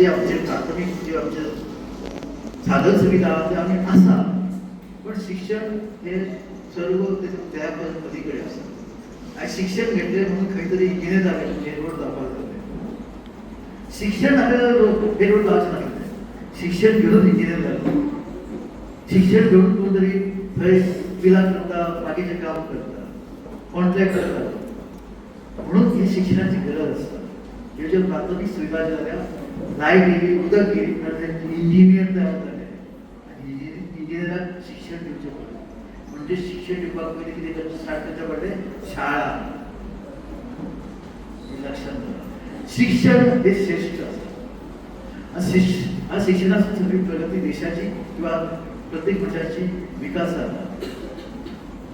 जे आमचे प्राथमीक जे आमचे साधन सुविधा आहा ते आमी आसा, पण शिक्षण हे सर्व त्या पलीकडे आसा. आनी शिक्षण घेतले म्हणून खंय तरी इंजिनियर जाले हे रोड जावपाक जाले. शिक्षण आपल्याला हे रोड जावचे नासले. शिक्षण घेवन इंजिनियर जालो, शिक्षण घेवन कोण तरी थंय बिलां करता, बाकीचें काम करता, कॉन्ट्रॅक्टर जाता. म्हणून ही शिक्षणाची गरज आसता. ह्यो ज्यो प्राथमीक सुविधा ज्यो जाल्या, लायट येयली, उदक येयली, कारण इंजिनियर तयार जाले आनी इंजिनियराक शिक्षण दिवचें पडलें. म्हणजे शिक्षण दिवपाक पयलीं कितें करचें, स्टार्ट करचें पडलें? शाळा. हे लक्षात दवरा, शिक्षण हे श्रेष्ठ आसा आनी शिक्षणात सगळी प्रगती देशाची किंवा प्रत्येक मनशाची विकास जाता.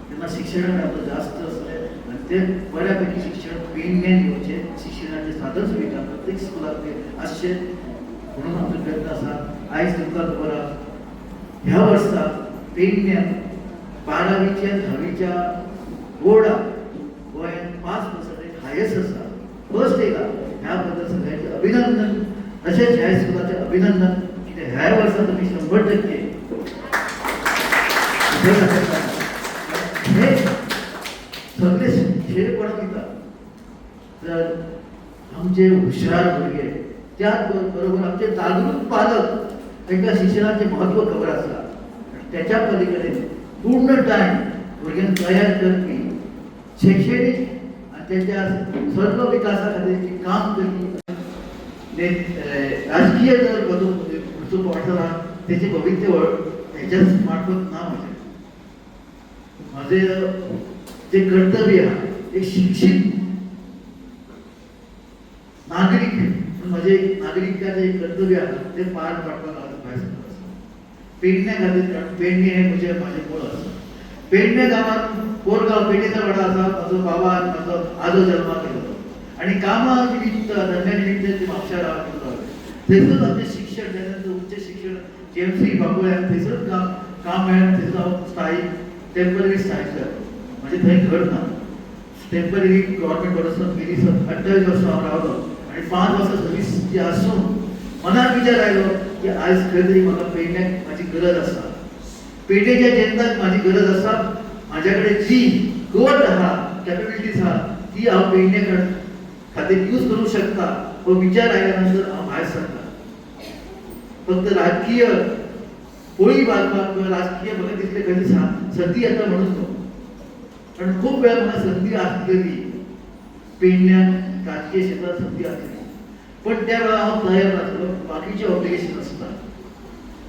तेन्ना शिक्षणाक आतां जास्त आसलें आनी ते बऱ्यापैकी शिक्षण पेडण्यान येवचें, शिक्षणाचे साधन सुविधा प्रत्येक स्कुलाक आसचें म्हणून आमचो प्रयत्न आसा. आयज तुमकां खबर आहा, ह्या वर्सा पेडण्यान 12वीच्या 10वीच्या बोर्डाक गोंयांत 5% हायस्ट आसा, फर्स्ट येयला. ह्या बद्दल सगळ्यांचें अभिनंदन. तशेंच ह्या स्कुलाचें अभिनंदन की ह्या वर्सा तुमी 100% रिजल्ट आसता. हे सगळे श्रेय कोणाक दिता? तर आमचे हुशार भुरगे, त्याच बरोबर आमचे जागृत पालक, तांकां शिक्षणाचें म्हत्व खबर आसा आनी त्याच्या पलीकडे पूर्ण टायम भुरग्यांक तयार करपी, शैक्षणिक आनी तेच्या सर्व विकासा खातीर जी काम करपी राजकीय जर बदल पुढचो पावटलो, तेचे भवितव्य हेच्याच मार्फत ना. म्हजें माझे जे कर्तव्य आहा, एक शिक्षित नागरीक म्हणून माझे एक नागरिकाचें एक कर्तव्य आहा, तें पार पाडपाक हांव भायर सरता आसा पेडण्या खातीर, कारण पेडणे हें म्हजें म्हाजें मूळ आसा. पेडणे गांवांत, कोरगांव पेडणेचा वाडो आसा, म्हजो बाबा आनी म्हजो आजो जल्माक येयलो आनी कामा निमित्त, धंद्या निमित्त ते म्हापशा रावपाक लागले. थंयसर आमचें शिक्षण, त्यानंतर नंतर उच्च शिक्षण जीएमसी बांबोळे. थंयसर काम काम मेळ्ळें. थंयसर हांव स्थायीक, टेंपररी स्थायीक जालो. म्हणजे थंय घर ना, टेंपररी गव्हर्मेंट क्वॉर्टर्सान गेली. 28 वर्सां हांव रावलो आनी 5 वर्सां सर्वीस जी आसून मनात विचार आयलो की आयज खंय तरी म्हाका पेडण्याक म्हाजी गरज आसा, पेडणेच्या जनताक म्हाजी गरज आसा. म्हाज्या कडेन जी कुवत आहा, कॅपेबिलिटीज आहा, ती हांव पेडणे खातीर यूज करूंक शकता. हो विचार आयल्या नंतर हांव भायर सरता. फक्त राजकीय पोळी बांदपाक किंवा राजकीय म्हाका दिसलें खंय संदी येता म्हणून न्हू, कारण खूब वेळा म्हाका संदी आसलेली, पेडण्याक राजकीय क्षेत्रात संदी आसली, पण त्या वेळार हांव तयार नासलो. बाकीचे ऑब्लिगेशन आसता.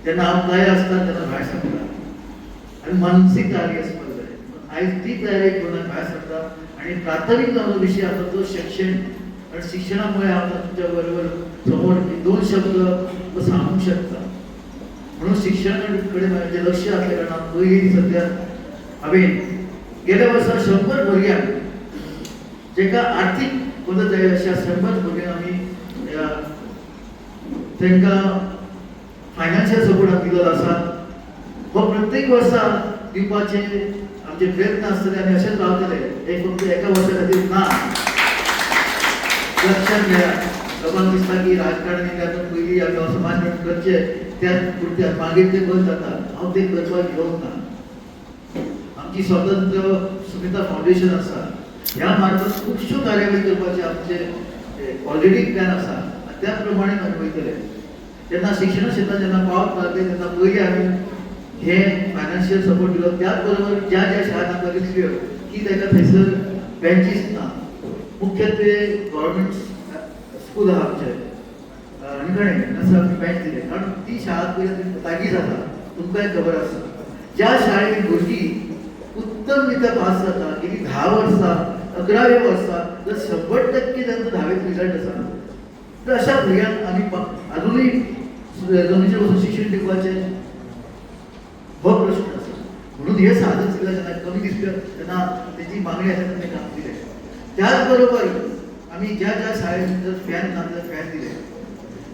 जेन्ना हांव तयार आसता तेन्ना भायर सरता आनी मानसीक तयारी आसपाक जाय. आयज ती तयारी करून भायर सरता आनी प्राथमीक जो विशय आसा तो शिक्षण, कारण शिक्षणामुळे हांव तुमच्या बरोबर समोर दोन शब्द सांगूंक शकता. म्हणून शिक्षणा कडेन म्हजें लक्ष आसल्या कारणान पयलीं सद्या हांवें गेल्या वर्सा 100 भुरग्यांक, जेका आर्थीक मदत जाय अशा 100 भुरग्यांक आमी तांकां फायनान्शियल सपोर्ट आमी दिलेलो आसा. हो प्रत्येक वर्सा दिवपाचे आमचे प्रयत्न आसतले आनी अशेंच रावतले. हे फक्त एका वर्सा खातीर ना, लक्षात घेया. लोकांक दिसता की राजकारणी आतां पयलीं आमी समाज करचे, त्या पुरते, मागीर ते बंद जाता. हांव ते करपाक येवंक ना. आमची स्वतंत्र सुमिता फावंडेशन आसा, ह्या मार्फत खुबश्यो कार्यावळी करपाचे आमचे ऑलरेडी प्लॅन आसा आनी त्या प्रमाणे आमी वयतले. तेन्ना शिक्षण क्षेत्रात जेन्ना पावत लागले तेन्ना पयलीं आमी हे फायनान्शियल सपोर्ट दिलो. त्याच बरोबर ज्या ज्या शाळांत आमकां दिसल्यो की ताका थंयसर बेंचीस ना, मुख्यत्वे गव्हर्मेंट स्कूल आहा आमचे हणखणे, हांगासर आमी बेंच दिले, कारण ती शाळा पयलीं लागींच आसा. तुमकांय खबर आसा, ज्या शाळेत भुरगीं उत्तम रित्या पास जाता, गेली 10 वर्सां, 11व्या वर्सा जर 100% तांचो धावेक रिजल्ट आसा, तर अशा भुरग्यांक आमी अजुनूय जमनीचेर वचून शिक्षण दिवपाचें, हो प्रश्न आसा. म्हणून हे साधन सुविधा जेन्ना कमी दिसल्यो तेन्ना तेची मागणी आसा तेन्ना काम दिलें. त्याच बरोबर आमी ज्या ज्या शाळेत जर फॅन ना जाल्यार फॅन दिले.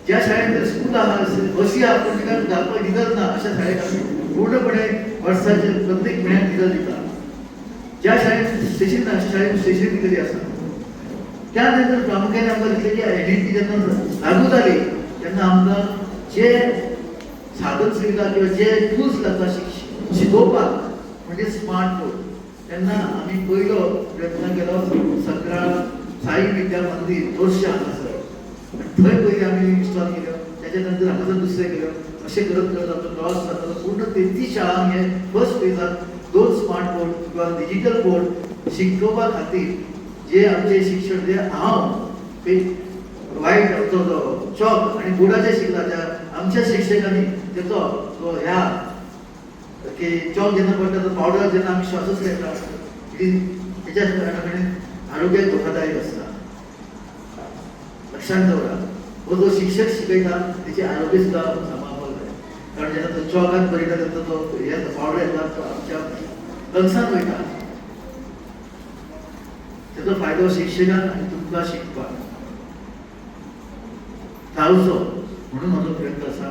ज्या शाळेत जर स्कूल आहा, बसी आहा, पूण ताका घालपाक डिजल ना, अशा शाळेक आमी पूर्णपणे वर्साचे प्रत्येक म्हयन्याक डिजल दिता. ज्या शाळेत स्टेशन ना, अशा शाळेत स्टेशन दिलेली आसा. त्यानंतर प्रामुख्याने आमकां दिसलें की एनईपी जेन्ना लागू जाली, तेन्ना तेन्ना आमकां जे साधन सुविधा किंवा जे टूल्स लागता शिकोवपाक म्हणजे स्मार्ट बोर्ड, तेन्ना आमी पयलो प्रयत्न केलो सकरा साई विद्या मंदिर तोरशें हांगासर, थंय पयलीं आमी इन्स्टॉल केल्यो. त्याच्या नंतर हांगासर दुसरें केल्यो. अशें करत करत आमचो प्रवास जातालो. पूर्ण 33 शाळांक हे फर्स्ट फेजान 2 स्मार्ट बोर्ड किंवा डिजिटल बोर्ड शिकोवपा खातीर जे आमचे शिक्षण जे हांव वायट जो चॉक आनी बोर्डाचे शिकला त्या आमच्या शिक्षकांनी तेचो तो ह्या की चॉक जेन्ना पडटा तो पावडर जेन्ना आमी श्वासच घेता तेच्या कारणान आरोग्याक धोकादायक आसता. लक्षात दवरा, हो जो शिक्षक शिकयता तेचे आरोग्य सुद्दां सांबाळपाक जाय. कारण जेन्ना तो चॉकान बरयता तेन्ना तो हे पावडर येता तो आमच्या लंग्सान वयता. तेचो फायदो शिक्षकांक आनी तुमकां शिकपाक जावचो म्हणून म्हजो प्रयत्न आसा.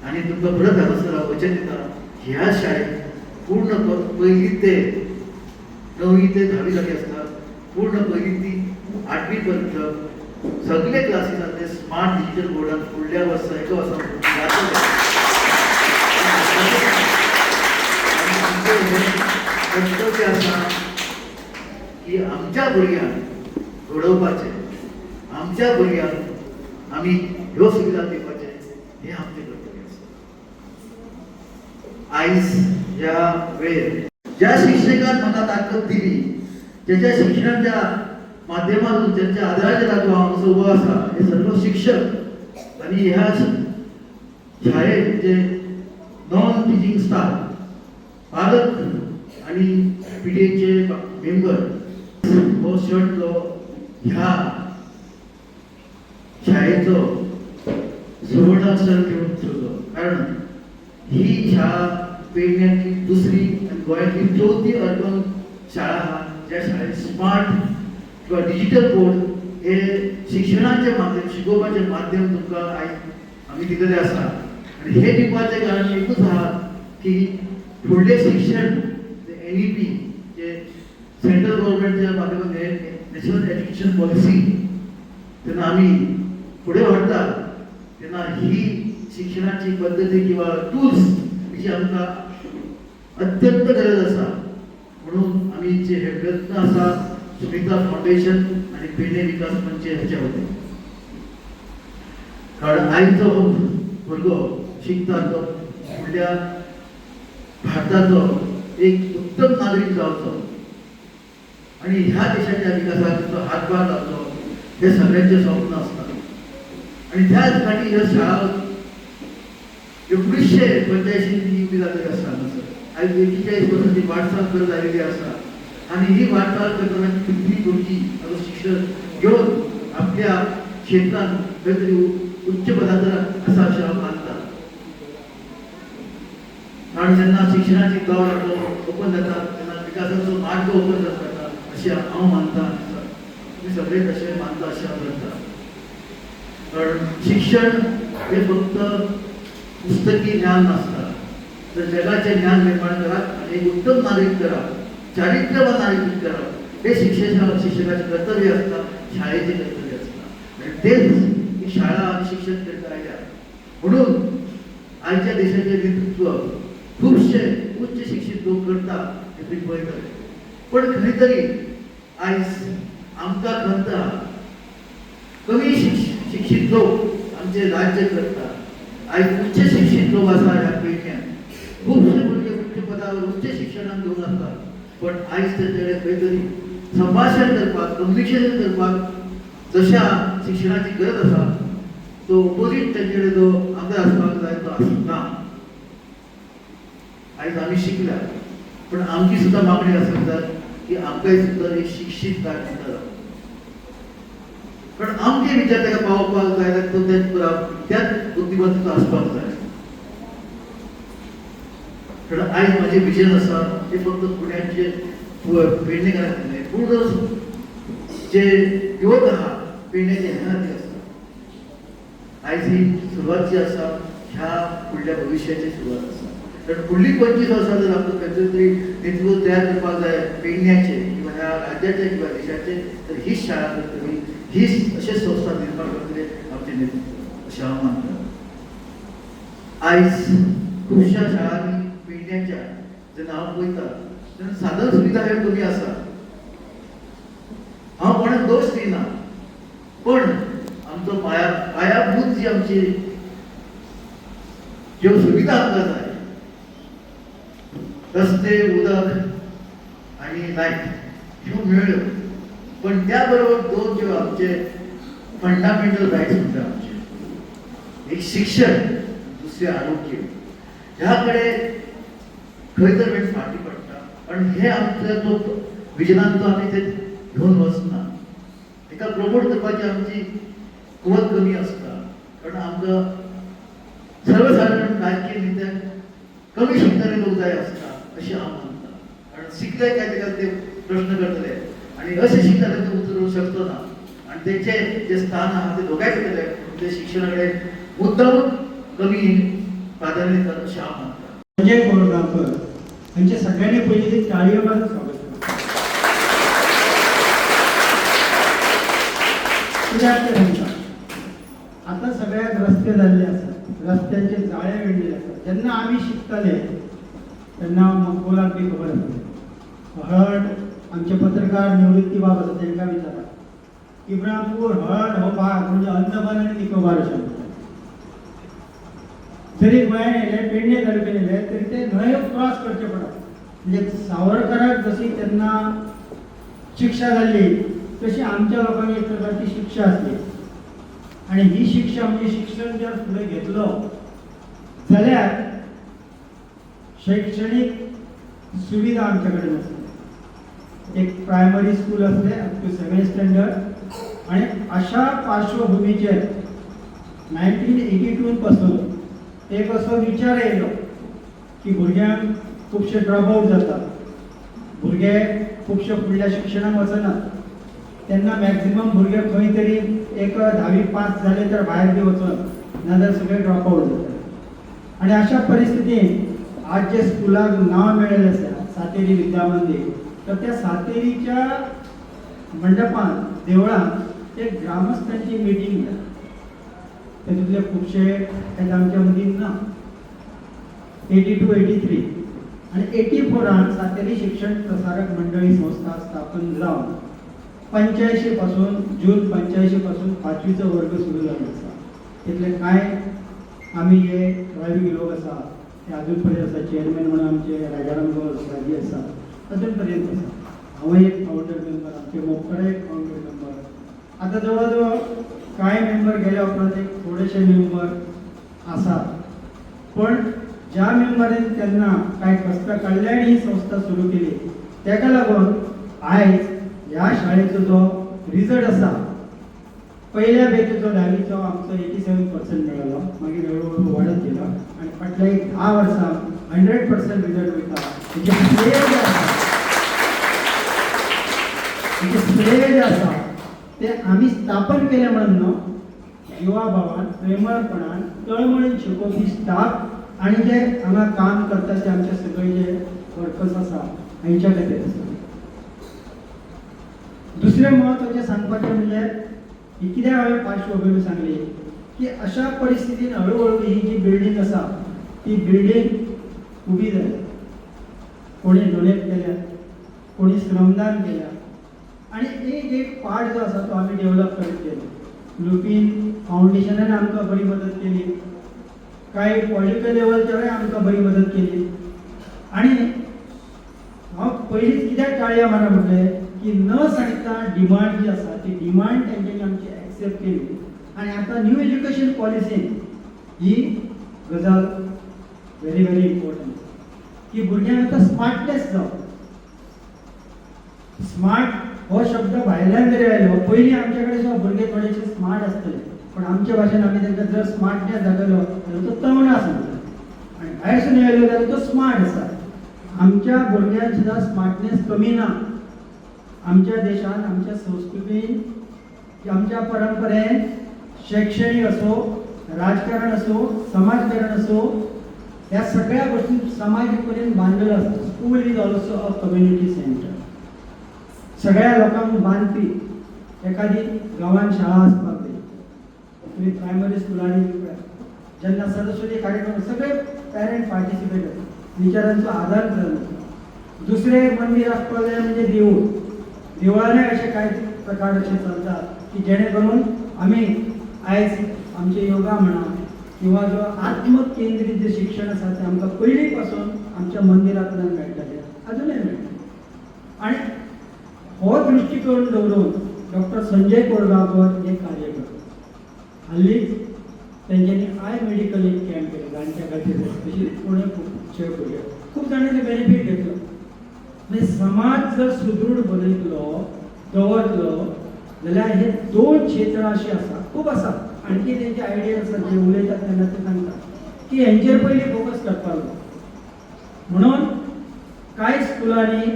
आनी तुमकां परत हांगासर हांव वचन दिता, ह्या शाळेत पूर्ण पयली ते 9वी ते 10वी लागीं आसता, पूर्ण पयली ती 8वी पर्यंत सगळे क्लासीस आसा ते स्मार्ट डिजिटल बोर्डान फुडल्या वर्सा एका वर्सा जातले. आमचें हें कर्तव्य आसा की आमच्या भुरग्यांक घडोवपाचें, आमच्या भुरग्यांक आमी ह्यो सुविधा दिवपाचें, हें आमचें कर्तव्य आसा. आयज ह्या वेळेर ज्या शिक्षकान म्हाका ताकद दिली, ज्याच्या शिक्षणाच्या माध्यमातून ज्यांच्या आदाराचेर हांव हांगासर उबो आसा, हे सर्व शिक्षक आनी ह्या शाळेत जे नॉन टिचींग स्टाफ, पालक आनी पीटीएचे मेंबर, हो क्षण जो ह्या शाळेचो सुवर्णाक्षर घेवन ठेवलो. कारण ही शाळा पेडण्यातली दुसरी आणि गोंयांतली चवथी अर्बन शाळा आहा ज्या शाळेत स्मार्ट किंवा डिजिटल बोर्ड हे शिक्षणाचे माध्यम, शिकोवपाचें माध्यम तुमकां आयज आमी दिलेलें आसा. आनी हे दिवपाचें कारण एकूच आहा की फुडलें शिक्षण एनईपी जे सेंट्रल गव्हर्मेंटच्या माध्यमांतल्यान नॅशनल एज्युकेशन पॉलिसी तेन्ना आमी फुडें व्हरता, तेन्ना ही शिक्षणाची पद्दती किंवा टूल्स ही आमकां अत्यंत गरज आसा. म्हणून आमी जे हे प्रयत्न आसा सुमिता फाउंडेशन आनी पेडणे विकास मंच ह्याच्या वतीन, कारण आयचो हो भुरगो शिकता तो फुडल्या भारताचो एक उत्तम नागरीक जावचो आणि ह्या देशाच्या विकासाक ताचो हातभार लावचो हे सगळ्यांचे स्वप्न आसता. आणि त्याच खातीर ह्यो शाळा 1985 ती उबी जाल्ली आसा हांगासर. आयज 41 वर्सांची वाटचाल करत आयिल्ली आसा आनी ही वाटचाल करतना कितली भुरगीं ताचो शिक्षण घेवन आपल्या क्षेत्रांत खंय तरी उच्च पदाचेर आसा अशें हांव मानता. कारण जेन्ना शिक्षणाची दार आपलो ओपन जाता तेन्ना विकासाचो मार्ग ओपन जाता अशें हांव मानता. तुमी सगळे तशें मानता अशें हांव धरता. कारण शिक्षण हे फक्त पुस्तकी ज्ञान नासता, तर जगाचे ज्ञान निर्माण करात आणि एक उत्तम नागरीक करा, चारित्र्यवान नागरीक करा, हे शिक्षकाचे कर्तव्य असता, शाळेचे कर्तव्य असता. आणि तेच ही शाळा आणि शिक्षण करता आयल्या. म्हणून आयच्या देशाचे नेतृत्व खुबशे उच्च शिक्षित लोक करता हे तुमी पळयतले, पण खंय तरी आयज आमकां खंत आहा, कमी शिक्षित लोक आमचे राज्य करता. आयज उच्च शिक्षित लोक आसा ह्या पेडण्यान, खुबशे भुरगे उच्च पदावर उच्च शिक्षणान घेवन आसतात, पण आयज तेंचे कडेन खंय तरी संभाशण करपाक, कम्युनिकेशन करपाक जशा शिक्षणाची गरज आसा तो ओपोजीट तेंचे कडेन जो आमदार आसपाक जाय तो आसना. आयज आमी शिकल्या, पण आमची सुद्दां मागणी आसूंक जाय की आमकांय सुद्दां एक शिक्षीत जाय जावं. कारण आमचे विचार ताका पावोवपाक जाय जाल्यार तो त्याच त्याच बुद्धिमत्तेचो आसपाक जाय. कारण आयज म्हाजें विजन आसा ते फक्त पुण्याचे पेडणेकारांक न्हय, पूर्ण जे युवक आहा पेडण्याचे ह्या खातीर आसा. आयज ही सुरवात जी आसा ह्या फुडल्या भविश्याची सुरवात आसा. कारण फुडली 25 वर्सां जर आमकां खंयचो तरी नेतृत्व तयार करपाक जाय पेडण्याचे किंवा ह्या राज्याचे किंवा देशाचे, तर हीच शाळा करतली, हीच अशे संस्था निर्माण करतले आमचे नेतृत्व अशें हांव मानता. आयज खुबश्या शाळांनी पेडण्याच्या जेन्ना हांव पळयता तेन्ना साधन सुविधा ह्यो कमी आसा. हांव कोणाक दोश दिना, पण आमचो पायाभूत जी आमची ज्यो सुविधा आमकां जाय, रस्ते, उदक आनी लायट ह्यो मेळ्ळ्यो, पण त्या बरोबर दोन ज्यो आमचे फंडामेंटल रायट्स म्हणटा आमचे, एक शिक्षण, दुसरें आरोग्य, ह्या कडेन खंय तर वेळ फाटी पडटा. कारण हे आमच्या जो विजनान तो आमी ते घेवन वचना, ताका प्रमोट करपाची आमची कुवत कमी आसता. कारण आमकां सर्वसाधारण राजकीय नेत्यांक कमी शिकणारे लोक जाय आसता अशें हांव मानता. कारण शिकले काय ताका ते प्रश्न करतले आनी अशें शिकले ते उतरूंक शकचो ना आनी तेंचे जे स्थान आहा ते धोक्यात येतले, म्हणून ते शिक्षणा कडेन मुद्दामून कमी प्राधान्य दितात अशें हांव मानता. संजय कोरगांवकर हांचे सगळ्यांनी पयलीं ते टाळयो मारून स्वागत करता. कित्याक तें सांगता, आतां सगळ्याक रस्ते जाल्ले आसात, रस्त्यांचे जाळे विणलेले आसात. जेन्ना आमी शिकताले तेन्ना मकबूलाक बी खबर आसली, हळड आमचे पत्रकार निवृत्ती बाब आसा तांकां विचारा, इब्रामपूर हळड हो भाग म्हणजे अंदमान आनी निकोबार अशें म्हणटात. जरी गोंयान येयले, पेडणे तालुक्यान येयले तरी ते न्हंय क्रॉस करचे पडटा. म्हणजे सावरकराक जशी तेन्ना शिक्षा जाल्ली तशी आमच्या लोकांक एक प्रकारची शिक्षा आसली. आनी ही शिक्षा म्हणजे शिक्षण जर फुडें घेतलो जाल्यार शैक्षणीक सुविधा आमच्या कडेन आसली. एक प्रायमरी स्कूल आसलें अप टू सेवन स्टँडर्ड. आनी अशा पार्श्वभुमीचेर 1982 पासून एक असो विचार येयलो की भुरग्यांक खुबशे ड्रॉप आउट जातात, भुरगे खुबशे फुडल्या शिक्षणाक वचनात. तेन्ना मॅक्झिमम भुरगे खंय तरी एक धावी पास जाले तर भायर बी वचून, नाजाल्यार सगळे ड्रॉप आउट जातात. आनी अशा परिस्थितीन आज जे स्कुलाक नांव मेळिल्लें आसा सातेरी विद्या मंदीर, तर त्या सातेरीच्या मंडपांत देवळांत एक ग्रामस्थांची मिटींग जाली. तातूंतले खुबशे आयज आमच्या मदीं ना. 82, 83 आनी 84 त सातेरी शिक्षण प्रसारक मंडळी संस्था स्थापन जावन 85 पासून, जून 85 पासून पांचवीचो वर्ग सुरू जाल्लो आसा. तितले कांय आमी जे ठरावीक लोक आसा ते अजून पर्यंत आसा. चेअरमॅन म्हणून आमचे राजाराम गौर राजी आसा, अजून पर्यंत आसा. हांवूय एक फावंडर मेंबर, आमचे मोपकार एक फावंडर मेंबर. आतां जवळ जवळ कांय मेंबर गेल्या उपरांत एक थोडेशे मेंबर आसात, पण ज्या मेंबरांनी तेन्ना कांय कश्ट काडले आनी ही संस्था सुरू केली तेका लागून आयज ह्या शाळेचो जो रिजल्ट आसा, पहिल्या बॅचचो धावीचो आमचो 87% मेळ्ळो, मागीर हळू हळू वाडत गेलो आनी फाटल्या एक 10 वर्सां 100% रिजल्ट वयता. हेचे श्रेय जें आसा, हेचे श्रेय जें आसा ते आमी स्थापन केलें म्हणून न्हू, जिवाभावान, प्रेमळपणान, तळमळीन शिकोवपी स्टाफ आनी जे हांगा काम करता ते आमचे सगळे जे वर्कर्स आसा हेंच्या खातीर आसा. दुसरें म्हत्वाचें सांगपाचें म्हणजे ही कित्याक हांवें पार्श्वभूमी सांगली की अशा परिस्थितीन हळू हळू ही जी बिल्डींग आसा ती बिल्डींग उबी जाली. कोणी डोनेट केल्या, कोणी श्रमदान केल्या आनी एक एक पार्ट जो आसा तो आमी डेव्हलप करीत गेले. लुपीन फावंडेशनान आमकां बरी मदत केली, कांय पॉलिटिकल लेवलचेरूय आमकां बरी मदत केली. आनी हांव पयलींच कित्याक टाळयां मारा म्हटलें की न सांगता डिमांड जी आसा ती डिमांड तेंच्यांनी आमची एक्सेप्ट केली. आनी आतां न्यू एज्युकेशन पॉलिसीन ही गजाल व्हेरी व्हेरी इम्पॉर्टंट की भुरग्यांक आतां स्मार्टनेस जावं. स्मार्ट हो शब्द भायल्यान जरी आयलो, पयलीं आमचे कडेन सुद्दां भुरगे थोडेशे स्मार्ट आसतले, पण आमच्या भाशेन आमी तांकां जर स्मार्टनेस दाखयलो जाल्यार तो तवणा समजता आनी भायरसून येयलो जाल्यार तो स्मार्ट आसा. आमच्या भुरग्यांक सुद्दां स्मार्टनेस कमी ना. आमच्या देशान, आमच्या संस्कृतीन, आमच्या परंपरेन शैक्षणिक असो, राजकारण असो, समाजकारण असो, ह्या सगळ्या गोष्टी समाज पर्यंत बांदलेलो आसता. School is also a community center. सगळ्या लोकांक बांदपी एखादी गांवान शाळा आसपाक जाय. तुमी प्रायमरी स्कुलांनी पळयात, जेन्ना सरस्वती कार्यक्रम सगळे पॅरंट पार्टिसिपेट जाता, विचारांचो आदान प्रदान जाता. दुसरें मंदीर आसपाक जाय म्हणजे देवूळ. देवळांनी अशे कांय प्रकार अशे चलतात की जेणे करून आमी आयज आमचे योगा म्हणा किंवा जो आत्मकेंद्रीत जे शिक्षण आसा तें आमकां पयलीं पासून आमच्या मंदिरांतल्यान मेळटालें, अजुनूय मेळटा. आनी हो दृश्टिकोन दवरून डॉक्टर संजय कोरगांवकर हे कार्य करतात. हालींच तेंच्यांनी I medical एक कॅम्प केले जाणट्या खातीर, स्पेशली कोणे खुबशे भुरगे, खूब जाणांनी बेनिफीट घेतलो. म्हणजे समाज जर सुदृढ बनयतलो दवरतलो जाल्यार हे दोन क्षेत्रां अशीं आसा, खूब आसा आणखी तेंचे आयडिया आसा, जे उलयतात तेन्ना ते सांगतात की हेंचेर पयलीं फोकस करपाक जाय. म्हणून कांय स्कुलांनी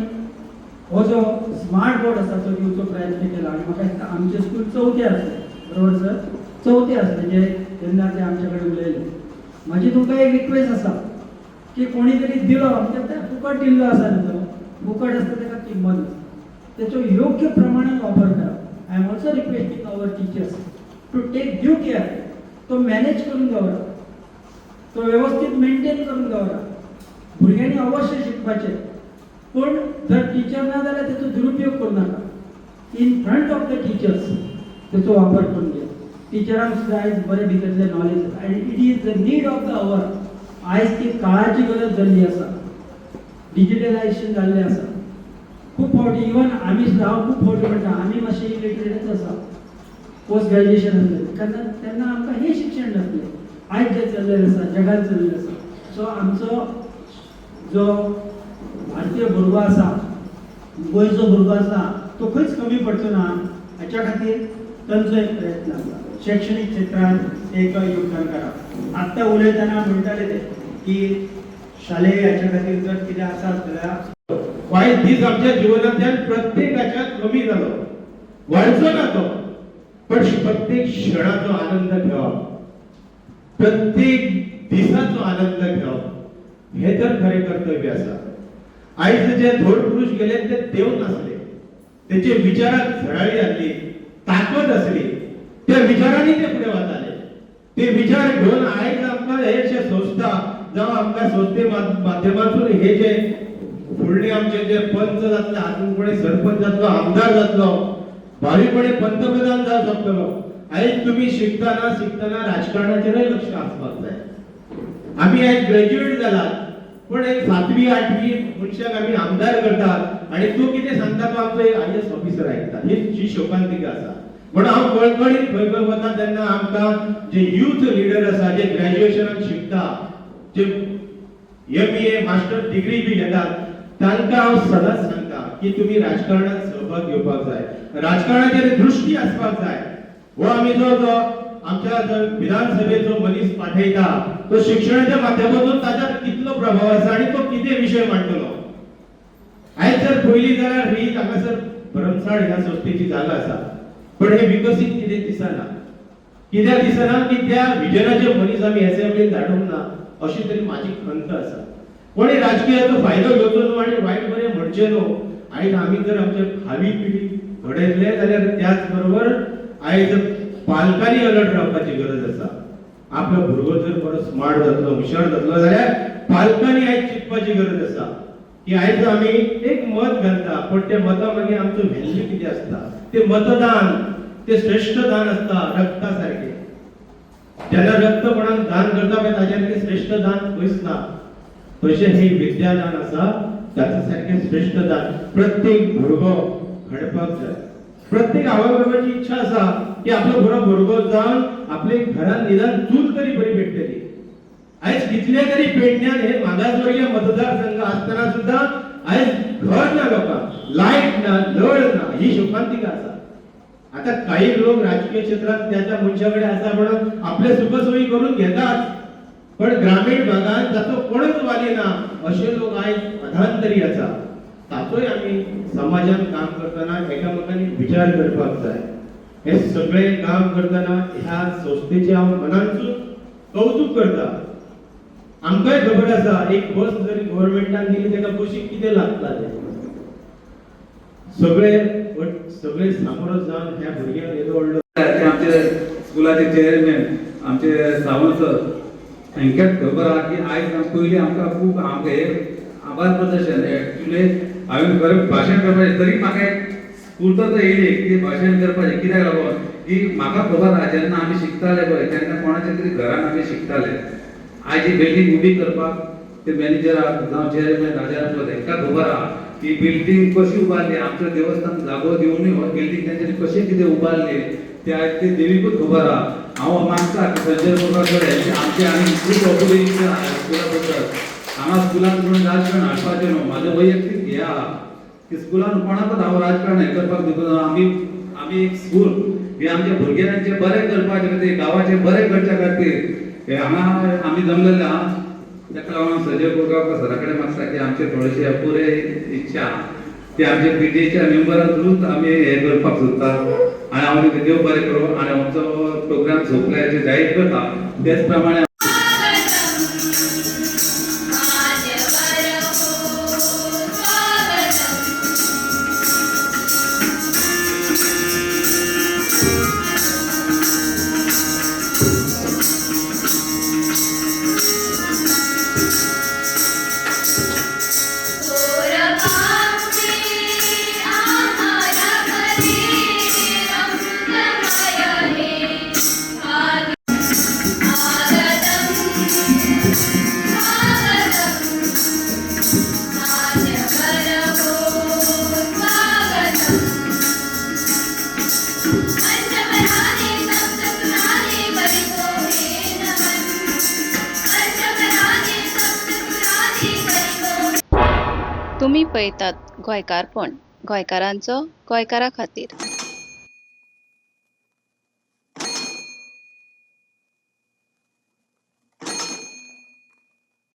हो जो स्मार्ट बोर्ड आसा तो दिवचो प्रयत्न केला आनी म्हाका दिसता आमचें स्कूल चवथें आसलें, बरोबर सर? चवथें आसलें जे जेन्ना ते आमचे कडेन उलयले. म्हाजी तुमकां एक रिक्वेस्ट आसा की कोणी तरी दिलो म्हणजे ते फुकट दिल्लो आसा न्हू, तो फुकट आसता ताका किंमत नासता. तेचो योग्य प्रमाणान वापर करा. I am also requesting our teachers to take due care. तो मॅनेज करून दवरा, तो व्यवस्थीत मेंटेन करून दवरा. भुरग्यांनी अवश्य शिकपाचें, पूण जर टिचर ना जाल्यार तेचो दुरुपयोग करूं नाका. In front of the teachers तेचो वापर करून घे. टिचरांक सुद्दां आयज बरे भितरले नॉलेज आसा आनी it is the need of the hour. आयज ती काळाची गरज जाल्ली आसा. डिजिटलायझेशन जाल्लें आसा. खूब फावटी इवन आमी सुद्दां, हांव खूब फावटी म्हणटा, आमी मातशे इलिटरेटच आसा, पोस्ट ग्रॅज्युएशन आसलें तेन्ना, तेन्ना आमकां हें शिक्षण नासलें आयज जें चल्लेलें आसा, जगान चल्लेलें आसा. सो आमचो जो भारतीय भुरगो आसा, गोंयचो भुरगो आसा, तो खंयच कमी पडचो ना हाच्या खातीर तांचो एक प्रयत्न आसा. शैक्षणिक क्षेत्रात एक योगदान करा. आत्ता उलयतना म्हणटाले ते की शालेय हाच्या खातीर जर कितें आसा जाल्यार वायट दीस आमच्या जिवनांतल्यान प्रत्येकाच्या कमी जालो, वाडचो ना तो, पण प्रत्येक क्षणाचो आनंद घेवप, प्रत्येक दिसाचो आनंद घेवप हे तर खरें कर्तव्य आसा. आयज जे थोर पुरुष गेले ते देव नासले. तेचे विचाराक झडाळी आसली, ताकद आसली, त्या विचारांनी ते फुडें वताले. ते विचार घेवन आयज आमकां हे जे संस्था जावं आमकां संस्थे माध्यमातून हे जे फुडले आमचे जे पंच जातले, हातूंत कोणी सरपंच जातलो, आमदार जातलो, भावीपणे पंतप्रधान जावं शकतलो. आयज तुमी शिकतना शिकतना राजकारणाचेरय लक्ष आसपाक जाय. आमी आयज ग्रॅज्युएट जालात, पण एक सातवी आठवी मनशाक आमी आमदार करतात आनी तूं कितें सांगता तो आमचो एक आयएएस ऑफिसर आयकता. ही जी शोकांतिका आसा. म्हणून हांव कळकळीन खंय खंय वता तेन्ना आमकां जे युथ लिडर आसा, जे ग्रॅज्युएशनाक शिकता, जे एमए मास्टर डिग्री बी घेतात, तांकां हांव सदांच सांगता की तुमी राजकारणात सहभाग घेवपाक जाय, राजकारणाचेर दृश्टी आसपाक जाय. हो आमी जो जो आमच्या जो विधानसभेचो मनीस पाठयता तो शिक्षणाच्या माध्यमातून ताच्यार कितलो प्रभाव आसा आनी तो कितें विशय मांडटलो. आयज जर पळयली जाल्यार ही हांगासर भरमसाड ह्या संस्थेची जागा आसा, पण हे विकसीत कितें दिसना. कित्याक दिसना की त्या विजनाचे मनीस आमी असेंब्लीन धाडूंक ना, अशी तरी माझी खंत आसा. कोणी राजकीयाचो फायदो घेवचो न्हू आनी वायट बरें म्हणचें न्हू. आयज आमी जर आमचे भावी पिढी घडयतले जाल्यार त्याच बरोबर आयज पालकांनी अलर्ट रावपाची गरज आसा. आपलो भुरगो जर बरो स्मार्ट जातलो, हुशार जातलो जाल्यार पालकांनी आयज चिंतपाची गरज आसा की आयज आमी एक मत घालता, पण त्या मता मागीर आमचो व्हॅल्यू कितें आसता. ते मतदान ते श्रेश्ठ दान आसता, रक्ता सारकें. जेन्ना रक्त कोणाक दान करता पळय, ताच्या सारकें श्रेश्ठ दान खंयच ना. तशें हे विद्यादान आसा, ताच्या सारकें श्रेश्ठ दान प्रत्येक भुरगो घडपाक जाय. प्रत्येक आवय बापायची इच्छा आसा की आपलो बरो भुरगो जावन आपले घरान निदान चूल तरी बरी पेट्टली. आयज कितले तरी पेडण्यान हे मागासवर्गीय मतदारसंघ आसतना सुद्धा आयज घर ना लोकांक, लायट ना, नळ ना. ही शोकांतिका आसा. आता काही लोक राजकीय क्षेत्रात त्या त्या मनशा कडेन आसा म्हणून आपले सुखसोयी करून घेतात, पण ग्रामीण भागात जाचो कोणच वाली ना अशे लोक आयज अधांतरी आसा. ताचोय आमी समाजान काम करतना एकामेकांनी विचार करपाक जाय. हे सगळे काम करतना ह्या संस्थेचे हांव मनानसून कौतुक करता. आमकांय खबर आसा, एक बस जरी गव्हर्मेंटान दिली ताका बशीक कितें लागता तें सगळे सगळे सामोरो जावन ह्या भुरग्यांक येदो व्हडलो ते आमचे स्कुलाचे चेअरमॅन आमचे सावंत सर. सामकेंच खबर आहा की आयज पयलीं आमकां खूब आमकां हे आभार प्रदर्शन एक्चुली हांवें खरें भाशण करपाचें तरी म्हाका एक स्फूर्त येयली की भाशण करपाचें. कित्याक लागून की म्हाका खबर आहा जेन्ना आमी शिकताले पळय तेन्ना कोणाच्या तरी घरान आमी शिकताले. आयज ही बिल्डींग उबी करपाक ते मॅनेजराक जावं चेअरमॅन राजाराम हेंकां खबर आहा की बिल्डींग कशी उबारली, आमचो देवस्थान जागो दिवनूय हो बिल्डींग तेंच्यांनी कशें कितें उबारली ते आयज ते देवीकूच खबर आहा. हांव मानता की संजय बोरकार हेंचे आमचे आनी खूब अपुरी इच्छा आहा स्कुला बद्दल. हांगा स्कुलान म्हणून राजकारण हाडपाचें न्हू, म्हाजें वैयक्तीक हें आहा की स्कुलान कोणाकूच हांव राजकारण हें करपाक दिवपा ना. आमी आमी एक स्कूल हे आमच्या भुरग्यांचें बरें करपाचे खातीर, गांवाचें बरें करच्या खातीर हे हांगा आमी जमलेले आहा. ताका लागून संजय बोरगांवकर सरा कडेन मागता की आमचे थोडेशे अपुरे इच्छा ती आमच्या पीटीएच्या मेंबरा थ्रूच आमी हें करपाक सोदता आनी हांव देव बरें करूं आनी आमचो प्रोग्राम सोंपल्याचें जाहीर करता. तेच प्रमाणे तुमी पळयतात गोंयकारपण, गोंयकारांचो गोंयकारा खातीर.